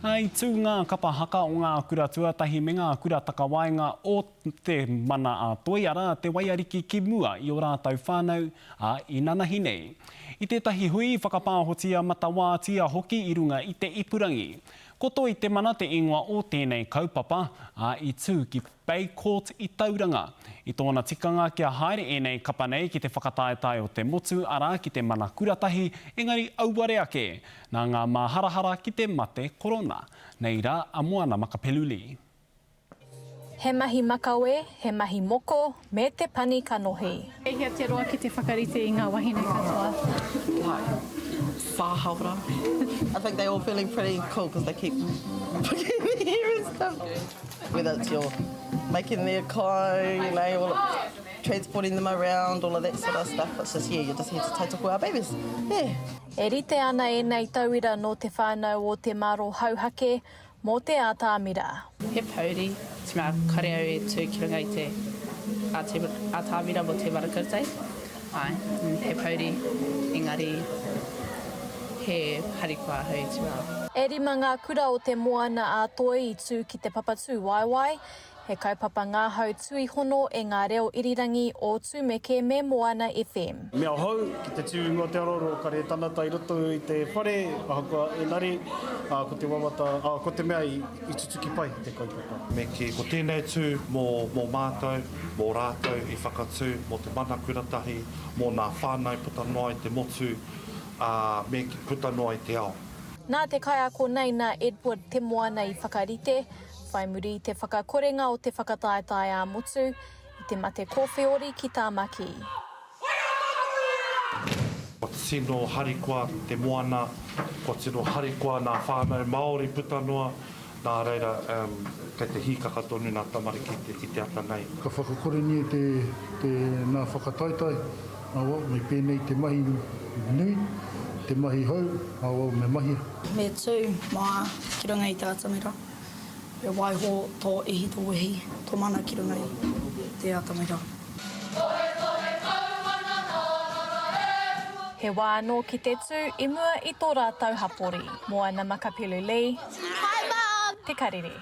Nā, i tū ngā kapa haka o ngā kura tuatahi me ngā kura takawaenga o Te Mana a Toi, arā, Te Waiariki ki mua i ō rātou whānau, ā, inanahi nei. I tētahi hui i whakapāhotia matawātia hoki i runga i te ipurangi. Ko Toi Te Mana te ingoa o tēnei kaupapa, ā, i tū ki Bay Court i Tauranga. I tōna tikanga kia haere ēnei kapa nei ki te whakataetae o te motu, arā, ki te mana kuratahi, engari auare ake, nā ngā māharahara ki te mate korona. Nei rā a Moana Makapeluli. He mahi makawe, he mahi moko, me te pani kanohi. E hia te roa ki te whakarite i ngā wahine katoa? Like wha haora. I think they all feeling pretty cool because they keep picking their hair and stuff. Whether it's your making their kai, you know, all of, transporting them around, all of that sort of stuff. It's just, yeah, you're just here to tautoko our babies. Yeah. E rite ana ēnei tauira nō te whānau o Te Maro Hauhake mō te ātamira. He pouri, te mea kare au e tū ki runga i te ātamira mō te Marakutai. Āe, he pouri, engari he harikoa ahau i te wā. E rima ngā kura o Te Moana a Toi i tū ki te Papatūwaewae, he kaupapa ngahau tuihono e ngā reo irirangi o Tumeke me Moana FM. Mea hou ki te tū ingoa te aroaro o Kare Tanata i roto i te whare, ahakoa engari, ā, ko te wawata, ā, ko te mea i, i tutuki pai te kaupapa. Me kī, ko tēnei tū mō, mō mātou, mō rātou i whakatū, mō te mana kuratahi, mō nā whānau puta noa i te motu, ā, me kī, puta noa i te ao. Nā te kaiako nei nā Edward Te Moana i whakarite, whai muri i te whakakorenga o te whakataetae ā-motu i te mate kōwheori ki Tāmaki. Kua tino harikoa te moana, kua tino harikoa nā whānau Māori puta noa, nā reira kei te hīkaka tonu nā tamariki i te ata nei. Ka whakakorengia te, te, nā whakataetae, awa, me pēnei te mahi nui, te mahi hou, awa, me mahia. Me tū mā ki runga i te atamira. Me waiho tō ihi, tō wehi, tō mana ki runga i te atamira. He wā anō ki te tū i mua i tō rātou hapori. Moana Makapelu Lee, Te Karere.